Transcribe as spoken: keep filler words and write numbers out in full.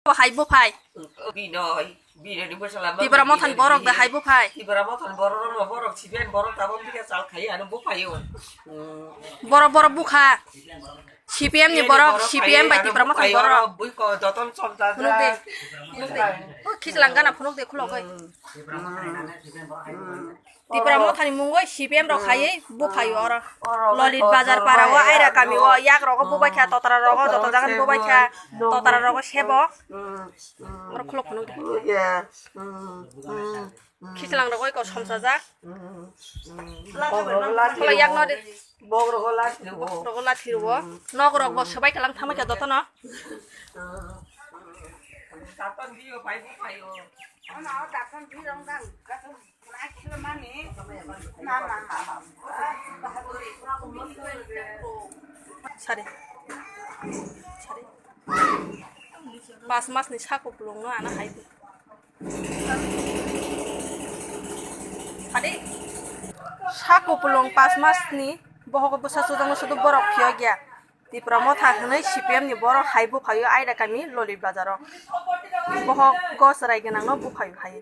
Bo hai buphai. Binoi, Binoi ni bwsala ma Tipra Mothani Binoi borok da ni hai buphai. Tipra Mothani borok rok no borok C P M borok tabok bikhe chal khai ano buphai o. Hmm. Borok borok bukha. C P M ni Binoi borok, borok C P M khai bai ano Tipra Mothani buphai o, borok. Bui ko joton chom ta Phunuk de. Ja. Phunuk de. O khichlang gana phunuk de khulok hai. Hmm. Hmm. Tipra Mothani mungoi C P M rok khaiwi buphai oro. Oro Lolit oro Bazar oro para o oro Aira kami o oro yak rogo bubai kha, totra rogo joto jagan bubai kha, totra rogo sebo. Oro khulok phunuk de. Khichlang rogo iko somsajak. Khulok yak no de. Bok rogo lathi rogo. Bok rogo lathi rogo. Nok rok bo swbai kalang thamai kha joto no. Sari. Sari. Pas mas ni sako pulung no ana hai. Sari. Sako pulung pas mas ni bohogo bwsa sujakno sudu borok phiyok ya. Tipra Motha hwnwi C P M ni borok hai buphaio Aida kami Lolit Bazar o. Bohok gos rai gwnang no buphaio hai.